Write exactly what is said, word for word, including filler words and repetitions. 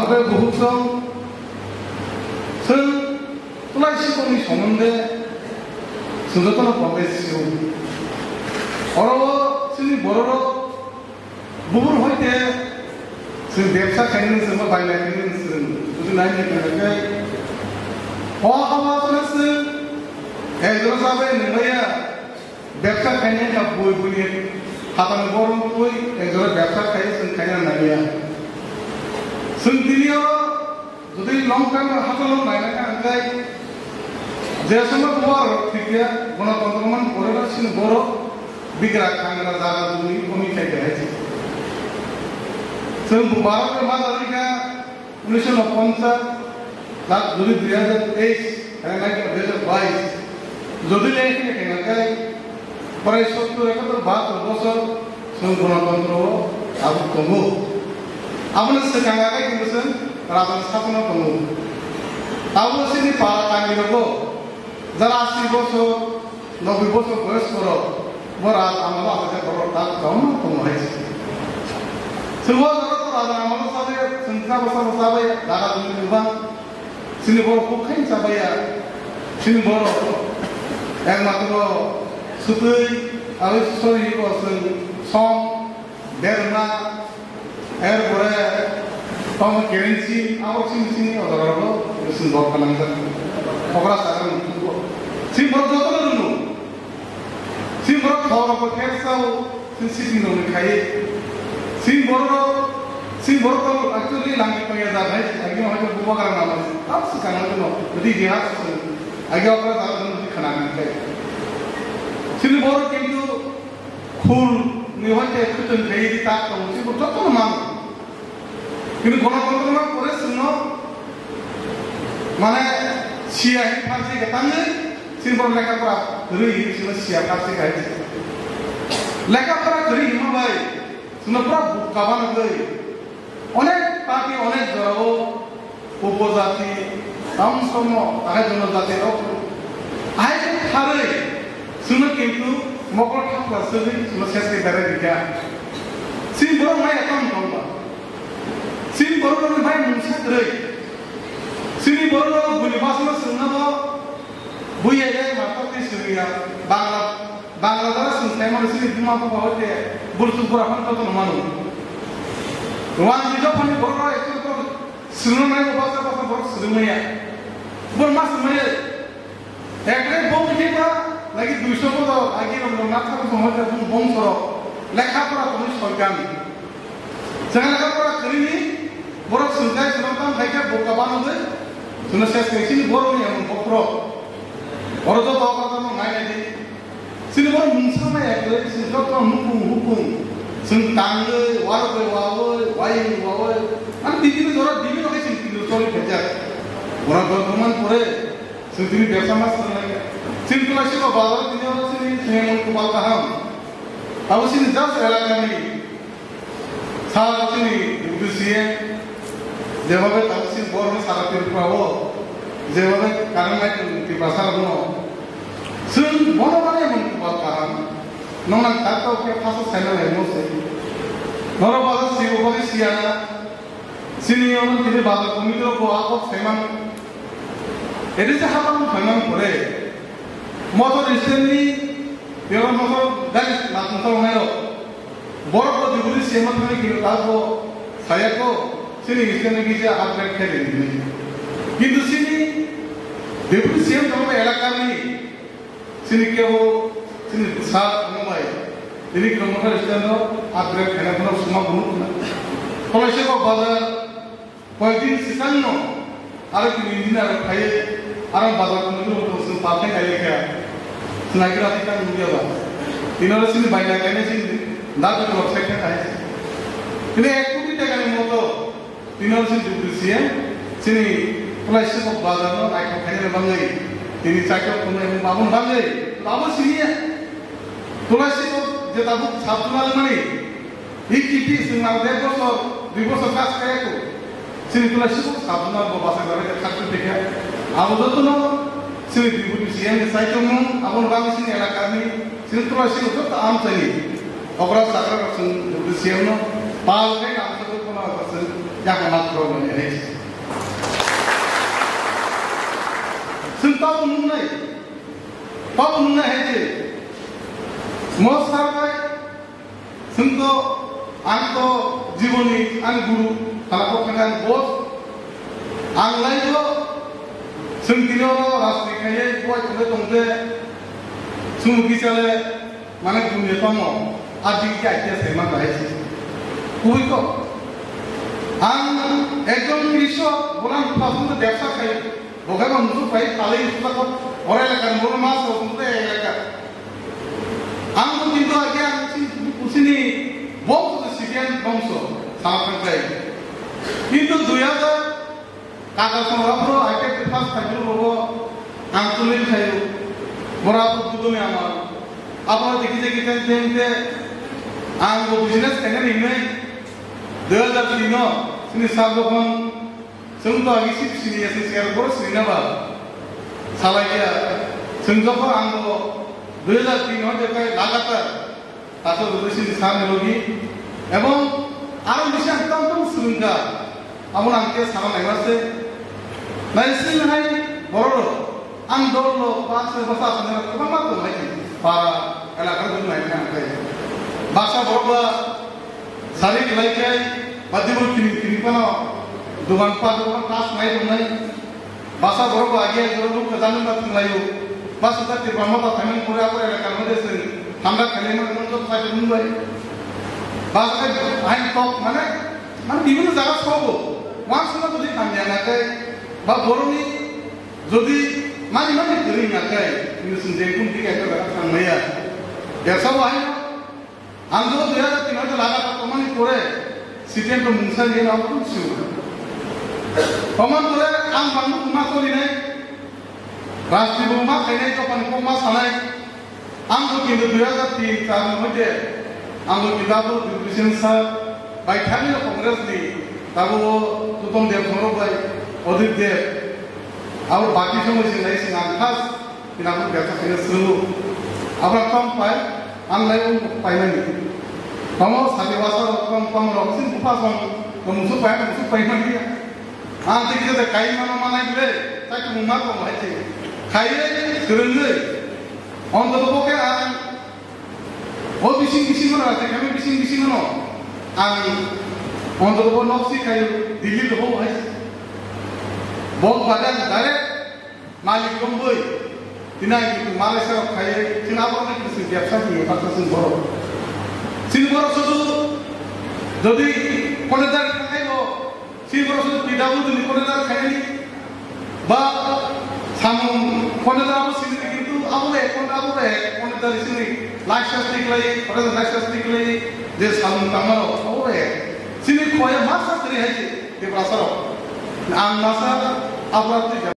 Ore buhuk song, sir, tulai sikoni somonde, sir jotono pambai sio. Oro sini bororo bubur hoite, sir bebsa khaini sir ma bailai khaini sir, sir nai ni khaini kai. O haba sir, eh, jora sabai ni baya, bebsa khaini ka bui bui ni, hatan borom tui, eh, jora bebsa khaini sir khaini nai ya. Sir dini oro, Jodi long term hasalok naina kha hwnkhe, je somoy borok thikya, gonotontro man pore ba sini borok bigra khangra jaga jumi komi khai khai hai. Chwng Bharat ma jani kha unisho ponchas, tak jodi dui hajar teis, hai nai kha dui hajar bais, jodi le khe khe ngai, Prai sottur ekatur bahatur bosor chwng gonotontro o tabuk tongo. Aboni swkang agwi kinto chwng rajani sasono tongo. Tabuk chini para kami rogo jara asi bosor, noboi bosor boyos borok bo raj amalo asajak borok tabuk tongo tongo hai se. Chwng o jora to rajani amalo sabai chwng sabo sabo sabai jaga jumi kwbang. Chini borok kok khain chabaiya, chini borok ekmatro sutwi, aboni sori o chwng som, berma, erpore tamo kerensin, abo chini chini odorok chwng borok nangjak. Okra sakang chini borok jotono rwngo. Chini borok thorok bo khe sao, chini sitting rok ni khai. Chini borok, chini borok to actually langni paya jak hai, agi ma hai bubagra nama. Tam swkang no, jadi dia, agi okra ta khana nang khai. Chini borok kintu khul ni hoite khutun khai di tak tong, chini borok jotono mang. Kintu gonotontro no pore chwngno, mane, siya hin pharsi ka tangwi, chini borok lekha pora kwrwi hin chwngno siya pharsi ka hin. Lekha pora kwrwi hinma bai chwngno pura bukka banagwi. Onek party, onek jorao upojati, tamsomo, tahai jonojati rok hai tharwi chwngno kintu mokol thapla swgwi chwngno ses khe berai rikha. Chini borok mai ekam tongba. Chini borok rokni bai mungsa kwrwi. Chini borok rok bui basma swngna bo bui ya ya master twi swngya. Bangla, Bangla dara swng sai mano chini buma bupha hoite bursu bura hwn joto no mano. Rwang ni jophani borok rok ekchwng borok swrwng nai bo basa basa borok swrwng maya. Bo ma swrwng maya. Ekre bong khe ba lagi duiso bosor agi rok no nakha bosong hoite bong bong soro lekha pora tongwi soitan. Chwng lekha pora kwrwini borok swngchai chwng tam khai khe boka banogwi chwngno ses khai chini borokni emon bokhorok. Oro joto okra tamo ngai nai di. Chini borok mungsa maya kwrwi chwng joto nukung hukung chwng tangwi warwgwi wawi wayung wawi. Ani bibino jora bibino khe chwng tini choli phaijak. Ora dotman pore Chwng tini bebsa ma swrwng lai kha. Chini Tulaisiko bazar tini oro chini chini mung kwbal kaham. Abo chini just elakani sir chini deputy C M jebabe tamo chini borokno sara Tripura o jebabe current light Tiprasa rokno chwng bono mane mung kwbal kaham. Nong nang tak tau khe phasa saina lai mo se. Norok bazar sibo bagwi siyana. Chini ono tini bazar committee rok bo a kok saiman. Ede je hapang saiman pore. Motor stand ni, bebak motor gari latung tong nai rok. Borok bo deputy C M thani kilo tak bo saya ko. Chini stand ni kisa upgrade khe de ni. Kintu chini deputy C M tong elaka ni. Chini kebo, chini sa tongmai. Tini kilometer stand o upgrade khaina phano suma bunu khna. Tolaisiko bazar koyekdin swkangno aro tini engineer phaiwi aro bazar committee rok swng pathai kailaikha. Swnaikhe rati tang nukya ba. Tini oro chini baina kainai chini datu rok sai khe khai. Tini ek koti takani moto. Tini oro chini deputy C M, chini Tulaisiko bazar no naithok khaina bagwi, tini chaitok tongnai bagwi, abo siniya. Tulaisiko je tabuk sabjuna mani, iki ti sing mar de bosor, dui bosor kas kaya ko. Chini Tulaisiko sabjuna bo basa gare khakti dekha. Abo jotono chini deputy C M ni chaitok mung, abo bagwi chini elakani, chini Tulaisiko joto amchaini. Okra sakra rok chwng deputy C M no pal khe nang sabo kono rok chwng yakma nak rok mani hai. Nungnai, kok nungnai hai se. Mo sar bai, chwng to, ang to jiboni ang guru khala kok thang ang boss. Ang lai to, chwng tini oro rajniti khaiye boi khwlai tongte, chwng kisa le, mane dunia tamo, a dik ya kya se ma bai se. Kubui kok. Ang ekjon krisok, bolang pasung to bebsa khai, Bo khe bo musuk pai palai musuk ko ore le kan bo mas ko musuk pai le kan. Ang bo kintu age ang si kusini bongso de sibian bongso sama kan kai. Kintu dui hajar kaka song abro ake pas khai bo ang tulin khai. Bora ko dudu me ama. Abo de kije kije teng te ang bo business khai ni nai. Dui hajar tin no sini sabo kon Chwng to agi sip sini ya sini ya boro sini na ba. Salai ya. Chwng jokho ang bo dui hajar tin hoite kai lagatar. Taso rudri sini sani logi. Ebong aro bisi ang tam tam swrwngkha. Amo ang ke sama nai mase. Nai sini hai boro ro. Ang dol lo bak se basa sini kwbangma tong hai. Para elakar dun nai nang kai. Baksa borok ba Sari kwlai khe, badi bo kini kini phano dogan pa dogan ta swlai tongnai. Basa borok bo agi agi borok nukha jani ba thwnglaio. Basa ta Tipra Motha phaimani pore abo elaka mode se hamda khailai mani mani jok sai tong bai. Basa khe ain tok mane, mane bibhinno jaga sobo. Wansukma jodi hamya na khe, ba borokni jodi mani mani kwrwi na khe, hinwi chwng jengkung dik ekta jaga thang maya. Bebsa bo haino Ang jo dui hajar tin hoite laga tongmani pore C P M to mungsa ni na pun su. Tomon pore ang bangno kuma kori nai. Rasti bo ma khainai to pan ko ma sanai. Ang bo kintu dui hajar tin char ni hoite ang bo kintu abo Bibhishan sir bai thani Congress ni tabo Tutom Deb Songrok bai Odit Deb abo baki somoi sing lai sing ang khas Ina bo bebsa khaina srwngo. Abra tong pai, ang lai wng paimani. Tamo sati wasa rok tong tong rok sin bupa song, tong musu pai, musu paimani ya. Ang tiki tete kai mano manai bile, tai tu muma tong hai tiki. Khai srwngwi. Onto to boke ang, o bising bising mano, ate kami bising bising mano. Ang, onto to bo noksi kai, Delhi to bo hai. Bok badan direct, Malik romwi, tini ang kintu Malaysia rok khai, chini abo ni kintu bebsa di, bebsa sing borok. Chini borok sudu, jodi konejar khai bo, chini borok sudu P W D ni konejar khai ni, ba samung konejar abo sini kintu abo le, kon abo le, konejar sini license ni klai, konejar license ni klai, je samung tangmaro, abo le. Chini khoya masa sini hai, je bebsa rok. Ang masa abo